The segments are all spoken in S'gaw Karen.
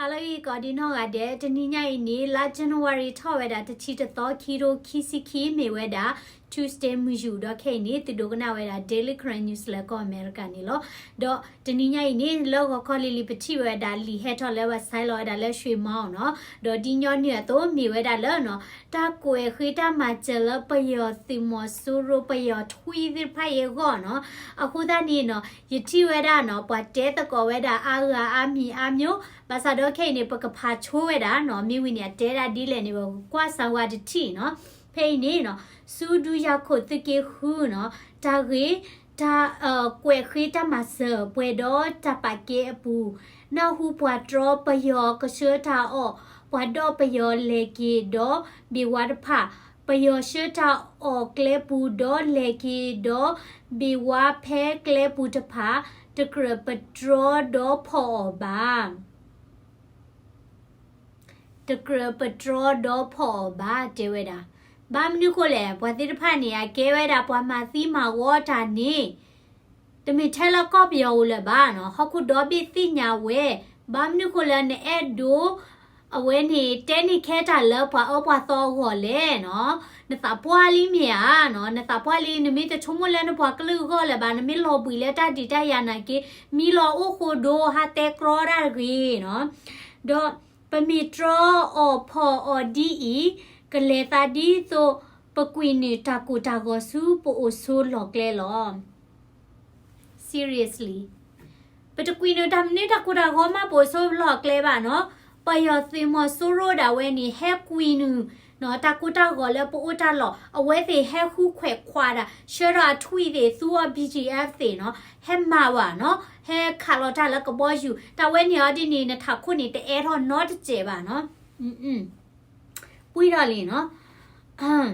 ဟါလၢအဂ့ၤကိးဒံနီၢ်ဂၤဒဲး, တနံၤညါအံၤန့ၣ် လါ January ထီၣ်ဝဲဒၣ် တဆံတသီ ခံကထိခံဆံခံ မ့ၢ်ဝဲဒၣ် Tuesday မုၢ်ယူာ် ဒီးခဲအံၤန့ၣ် သုဒိကနၣ်ဝဲဒၣ် Daily Karen News လၢကီၢ်အမဲရကၤန့ၣ်လီၤ. ဒီးတနံၤညါအံၤန့ၣ် လၢဂီၤခီလံၤလံၤ ပထံၣ်ဝဲဒၣ်လံာ်ဟဲထီၣ်လၢပှၤဆဲးလီၤဝဲဒၣ်လၢ ရွှေမောင်း နီၤ, ဒီးဒ်ညီနုၢ်အသိး မ့ၢ်ဝဲဒၣ်လၢနီၤ တၢ်ကွဲးဃ့တၢ်မၤစၢၤလၢပယီၤသုးမီၤစိရိၤ ပယီၤထွံၣ်သ့ၣ်တဖၣ်အံၤအဂီၢ်နီၤ. အဃိသတးန့ၣ်နီၤ ယထံၣ်ဝဲဒၣ်နီၤ ပှၤတဲသကိးဝဲဒၣ်အါဂၤအါမံၤအါမျိုး, ဘၣ်ဆၣ်ဒီးခဲအံၤန့ၣ် ပကဖးဆိဝဲဒၣ်နီၤ, မ့ၢ်ဝံၤန့ၣ် အတဲဒၣ်ဒ်လဲၣ်န့ၣ် ပကကွၢ်စၢၤဝဲတထံၣ်နီၤ. ဖဲအံၤန့ၣ်နီၤ ဆူဒုယၤခိၣ်သုးက့ဃုနီၤ တၢ်ဂ့ၢ် တၢ် ကွဲးဃ့တၢ်မၤစၢၤ ပှဲၤဒီးတၢ်ပာ်ကဲအပူၤ, နၢ်ဟူပှၤတြီပယီၤကဆှၢတၢ်အီၣ်, ပှၤဒီးပယီၤလဲၤက့ၤဒီးဘ့ၣ်ဝါတဖၣ်, ပယီၤဆှၢတၢ်အီၣ်ကျဲပူၤဒီးလဲၤက့ၤဒီးဘ့ၣ်ဝါဖဲကျဲပူၤတဖၣ်, တကြၢးပတြီဒီးဖီၣ်အီၤဘၣ် တကြၢးပတြီဒီးဖီၣ်အီၤဘၣ် တဲဝဲဒၣ်. ဘၣ်မနုၤဃိလဲၣ်, ပှၤသ့ၣ်တဖၣ်န့ၣ် အကဲဝဲဒၣ်ပှၤမၤသံမၤဝီတၢ်န့ၣ် တမ့ၢ်ထဲလၢကီၢ်ပယီၤဧိၤလၢၤဘၣ်နီၤ, ဟီၣ်ခိၣ်ဒီဘ့ၣ်သ့ၣ်ညါဝဲ, ဘၣ်မနုၤဃိလၢနအဲၣ်ဒိး အဝဲန့ၣ် တဲန့ၢ်ခဲတၢ်လၢပှၤအၢပှၤသီအဂီၢ်လဲၣ်နီၤ, နသးပှၢ်လံမ့ၢ်ဧါနီၤ, နသးပှၢ်လံ နမ့ၢ်တဆိကမိၣ်လၢနပှၤကလုာ်အဂီၢ်လၢၤဘၣ်, နမ့ၢ်လီၤဘှံးလၢတၢ်ဒုးတၢ်ယၤနာ်က့, မံလီၤအိၣ်ဃိဒိ ဟးတဲကြီတၢ်တဂ့ၤနီၤ, ဒီးပမ့ၢ်တြီအီၣ်ဖီၣ်အီၤဒ်အံၤ, ကလဲၤသးဒ်သိး ပကွံာ်နုာ်တၢ်ကိၢ်တၢ်ဂီၤဆူပအိၣ်ဆိလီၢ်ကျဲလီၤ. Seriously, ပတကွံာ်နုာ်တၢ်မနုၤတၢ်ကိၢ်တၢ်ဂီၤမး ပအိၣ်ဆိလီၢ်ကျဲဘၣ်နီၤ. ပယီၤသုးမီၤစိရိၤဒၣ်ဝဲန့ၣ် ဟဲကွံာ်နုာ်နီၤ တၢ်ကိၢ်တၢ်ဂီၤလၢပအိၣ်တၢ်လီၢ်, အဝဲသ့ၣ်ဟဲဃုခွဲးခွးဒၣ် ဆှၢထီၣ်အထွံၣ်သ့ၣ် သူအီၤ ဘီၣ်ကၠံၣ်အ့ၣ်သ့ၣ်နီၤ, ဟဲမၤဝဲနီၤ, ဟဲခးလီၤတၢ်လၢကဘီယူၤ, တၢ်ဝဲန့ၣ်အီၤဒ်န့ၣ် နထးခိၣ်န့ၣ် တအဲၣ်ထီၣ်နီတစဲးဘၣ်နီၤ. ပှံၢ်ထီၣ်လံနီၤ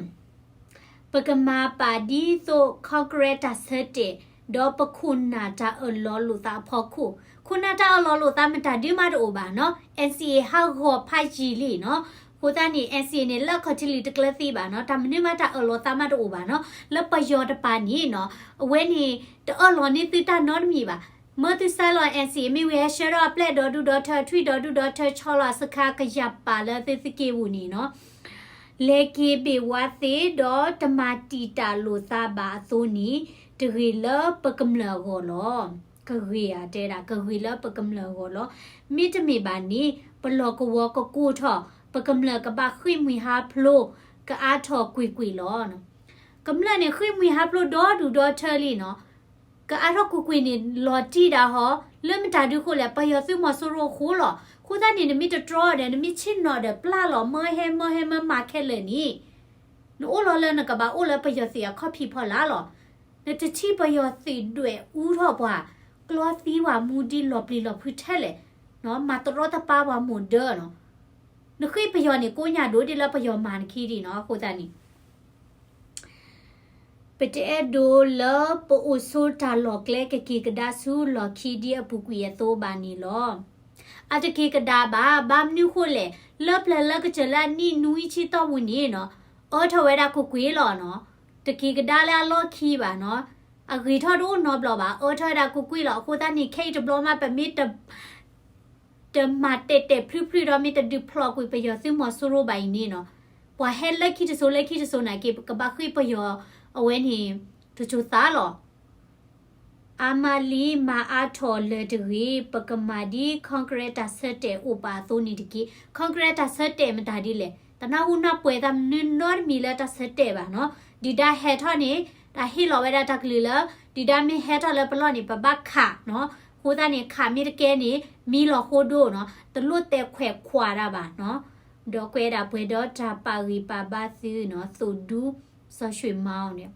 ပကမၤပာ်ဒ်သိး Congress တၢ်ဆၢတဲာ်, ဒီးပခိၣ်နၢ်တၢ်အၢၣ်လီၤလိာ်သးအဖီခိၣ်, ခိၣ်နၢ်တၢ်အၢၣ်လီၤလိာ်သးမတၤဒုမးတအိၣ်ဘၣ်နီၤ, NCA ဟးဂီၤဖးယံာ်လံနီၤ. အဃိသတးန့ၣ် NCA န့ၣ် လၢအခီၣ်ထံးလံၤတကျၢၤသံဘၣ်နီၤ, တၢ်မနုၤမးတၢ်အၢၣ်လီၤသးမးတအိၣ်ဘၣ်နီၤ. လၢပယီၤတပၤန့ၣ်နီၤ, အဝဲန့ၣ် တအၢၣ်လီၤန့ၢ်သုတၢ်နီတမံၤဘၣ်. မၢသုစဲးလီၤ NCA မ့ၢ်ဝံၤဟဲဆှၢထီၣ်အပျဲၢ်ဒီဒူၣ်ဒီထၢ ထွံၣ် ဒီဒူၣ်ဒီထၢ ဆီလီၤအစခါကယၤပာ်လၢသုသုးက့ပူၤန့ၣ်နီၤ လဲၤက့ၤဘ့ၣ်ဝါသ့ဒီးတမၤတံာ်တာ်လိာ်သးဘၣ်အသိးန့ၣ် တဂ့ၤလၢပကမျၢၢ်အဂီၢ်လီၤ. ကဂ့ၤဧါ တဲဒၣ် ကဂ့ၤလၢပကမျၢၢ်အဂီၢ်လီၤ. မ့တမ့ၢ်ဘၣ်န့ၣ် ပလီၢ်ကဝီၤကကိၢ်ထီၣ်, ပကမျၢၢ်ကဘၣ်ဃ့ၢ်မှံဟးဖျိး ကအါထီၣ်ကွ့ၢ်ကွ့ၢ်လီၤ. ကမျၢၢ်န့ၣ် ဃ့ၢ်မှံဟးဖျိးဒီဒူၣ်ဒီထၢလံနီၤ ကအါထီၣ်ကွ့ၢ်ကွ့ၢ်န့ၣ် လီၤတံၢ်ဒၣ်ဟီ, လၢမတၤဒုဃိလဲၣ်, ပယီၤသုးမီၤစိရိၤအဃိလီၤ. အဃိသတးန့ၣ် နမ့ၢ်တတြီဒီး နမ့ၢ်ဆ့ၣ်နီၤဒီးပျၢ်လီၤ မၢဟဲမၢဟဲမၢမၤခဲလၢာ်န့ၣ်, နအိၣ်လီၤလၢနကဘၣ်အိၣ်လၢပယီၤသုးအခီၣ်ဖံးဖီလာ်လီၤ. နတထံၣ်ပယီၤသုးဒွဲၣ်အူထီၣ်ပှၤ, ကျီသံပှၤမူဒံးလီၤပျံၤလီၤဖုးထဲလဲၣ်, မၤတရီတပါပှၤမိၢ်ဒၢနီၤ. နဃ့ၢ်ပယီၤန့ၣ် ကိးညါဒိၣ်ဒ်လၢပယီၤမၤနခံဒံးနီၤ. အဃိသတးန့ၣ် ပတအဲၣ်ဒိးလၢပအိၣ်ဆိတၢ်လီၢ်ကျဲကက့ၤကဒါဆူလီၢ်ခံဒ်အပူၤကွံာ်အသိးဘၣ်န့ၣ်လီၤ. အတက့ၤကဒါဘၣ်, ဘၣ်မနုၤဃိလဲၣ်, လၢပျၢၤလၢကစၢၢ်လၢအနံၣ်နွံဆံတီၢ်ပူၤန့ၣ်နီၤ, အၢထီၣ်ဝဲဒၣ်ကွ့ၢ်ကွ့ၢ်လီၤနီၤ. တက့ၤကဒါလၢအလီၢ်ခံဘၣ်နီၤ. အဂ့ၤထီၣ်တအိၣ်နီတဘျီဘၣ်, အၢထီၣ်ဝဲဒၣ်ကွ့ၢ်ကွ့ၢ်လီၤ. အဃိသတးန့ၣ် ခဲအံၤတဘျီမး ပမ့ၢ်တ တမၤတဲာ်တဲာ်ဖျုဖျုဒီး မ့ၢ်တဒုးဖျိးကွံာ်ပယီၤသုးမီၤစိရိၤဘၣ်အံၤန့ၣ်နီၤ, ပှၤဟဲလၢခံတစိၤလၢခံတစိၤနာ်က့ ပကဘၣ်ဃ့ၢ်ပယီၤအဝဲန့ၣ် တစိၤသးလီၤ. အါမးလံ မၤအါထီၣ်လၢၤတဂ့ၤ, ပကမၤဒ် Congress တၢ်ဆၢတဲာ်အိၣ်ပာ်အသိးန့ၣ်တက့ၢ်. Congress တၢ်ဆၢတဲာ်မတၤဒ်လဲၣ်, တနၢ်ဟူနၢ်ပှဲၤသးမနုၤနီတမံၤလၢတၢ်ဆၢတဲာ်ဘၣ်နီၤ. ဒုၣ်ဒါဟဲထီၣ်န့ၣ် တၢ်ဟ့ၣ်လီၤဝဲဒၣ်တၢ်ကလုၢ်လၢ ဒုၣ်ဒါမ့ၢ်ဟဲထီၣ်လၢပလီၢ်န့ၣ် ပဘၣ်ခးနီၤ. အဃိသတးန့ၣ် ခးမ့ၢ်တကဲန့ၣ် မံလီၤဃိဒိၣ်နီၤ, တလိၣ်တဲခွဲးခွးတၢ်ဘၣ်နီၤ. ဒီးကွဲးဒၣ်ပှဲၤဒီးတၢ်ပာ်ဂံၢ်ပာ်ဘါသုနီၤ သိးဒူ စီၤရွှေမောင်န့ၣ်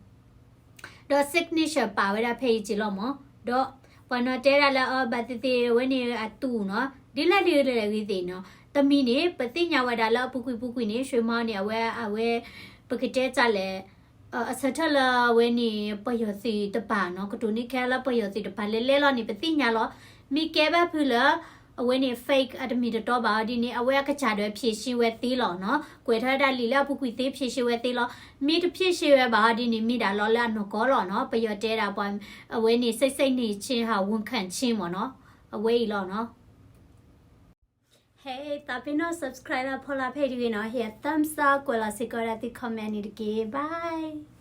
ဒီး signature ပာ်ဝဲဒၣ်ဖဲအံၤက့ၤလီၤမး. ဒီးပှၤနီၤတဲဒၣ်လၢအဘၣ်သ့ၣ်သ့ၣ် အဝဲန့ၣ်အတူၢ်နီၤ ဒ်လဲၣ်ဒ်လဲၣ်ဂ့ၤသ့ၣ်နီၤ. တမံၤန့ၣ် ပသ့ၣ်ညါဝဲဒၣ်လၢအပူၤကွံာ်ပူၤကွံာ်န့ၣ် ရွှေမောင်န့ၣ် အဝဲ အဝဲ ပကတဲတၢ်လဲၣ် အဆၢထၢၣ်လၢအဝဲန့ၣ် ပယီၤသုးတပၤနီၤ ကတိၤန့ၢ်ခဲလၢပယီၤသုးတပၤလဲၤလဲၤလီၤန့ၣ် ပသ့ၣ်ညါလီၤ. မ့ၢ်ကဲဘၣ်ဖုးလၢ အဝဲန့ၣ် fake အတမ့ၢ်တတီဘၣ်အီၤဒ်န့ၣ် အဝဲအကစၢ်ဒီးဖြေရှင်းဝဲသ့လီၤနီၤ. ကွဲးထီၣ်ဝဲဒၣ်လံာ်လၢအပူၤကွံာ်သ့ ဖြေရှင်းဝဲသ့လီၤ. မ့ၢ်တဖြေရှင်းဝဲဘၣ်အီၤဒ်န့ၣ် မ့ၢ်ဒၣ်လီၤလၢအနီၢ်ကီၢ်လီၤနီၤ. ပယီၤတဲဒၣ်ပှၤ အဝဲန့ၣ် စိတ်စိတ်နေခြင်းဟာ ဝန်ခံခြင်းမ့ၢ်နီၤ. အဝဲအံၤလီၤနီၤ. ဟဲသးပ့ၤနီၣ် subscribe လၢဖီလာ်ဖဲအံၤတဂ့ၤနီၤ, ဟ့ၣ် thumbs up ကွဲးလီၤစ့ၢ်ကီးဝဲဒၣ်သု comment န့ၣ်တက့ၢ်. Bye.